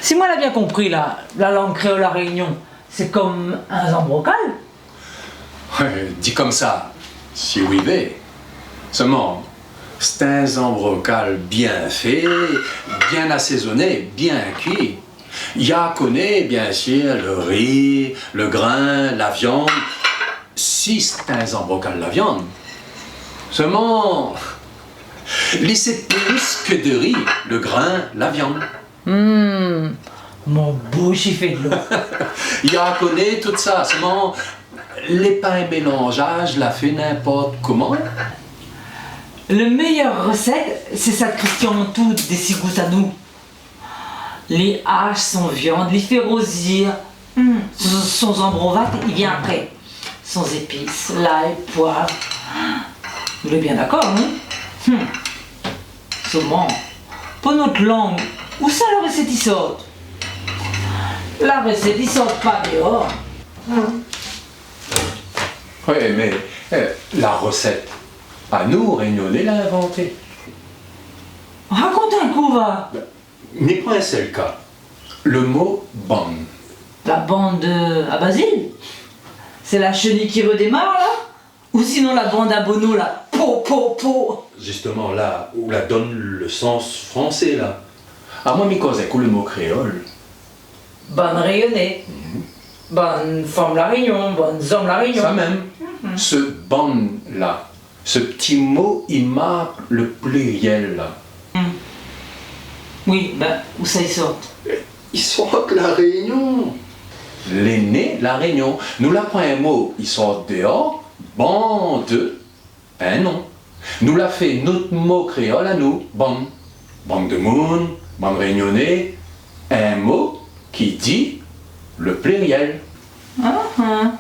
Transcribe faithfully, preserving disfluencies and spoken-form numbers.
Si moin la bien konpri la, la lang kréol La Rényon, sé konm in zanbrokal. Wé, di konmsa, si ou i vé. Sèlman, sé in zanbrokal bien fé, bien asézoné, bien kui. I a koné, biensir, lo ri, lo grin, la viann, si sé in zanbrokal la viann. Sèlman, li sé plis ke de ri, lo grin, la viann. Hmm, mon boush i fé dlo. I a koné tout sa, sèlman, lé pa in mélanzaz la fé ninport koman. Lo méyèr rosèt, sé sa Christian Mantoux dési Gous Anou. Li ash son viann, li fé rozir. Hmm, son, son zanbrovat, i vien apré. Son zépis, lay, poiv. Nou lé bien dakor, non ? Hmm. Sèlman, pou nout lang, ousa la rosèt i sort ? La rosèt i sort pa déor. Hmm. Wé, mé, eh, la rosèt, anou, Rényoné la invanté. Rakont in kou, va. Bin, Mi pran in sèl ka. Lo mo bann. La bann, euh, a Bazil ? Sé la sheni ki rodémar, la ? Ou sinon la bann a Bono, la ? Po, po, po ! Zistoman, la, ou la donn lo sans fransé, la. Amoin, mi koz èk ou lo mo kréol. Bann Rényoné. Mhm. Bann fanm La Rényon, bann zom La Rényon. Sa mèm. Mhm. Sé bann la. Sé ti mo i mark lo plirièl la. Hmm. Wi, bin, ousa i sort ? I sort La Rényon. Lé né La Rényon. Nou la pran in mo i sort déor, bann, in non. Nou la fé nout mo kréol anou, bann. Bann demoun, bann Rényoné, in mo ki di lo plirièl. Ah, ah.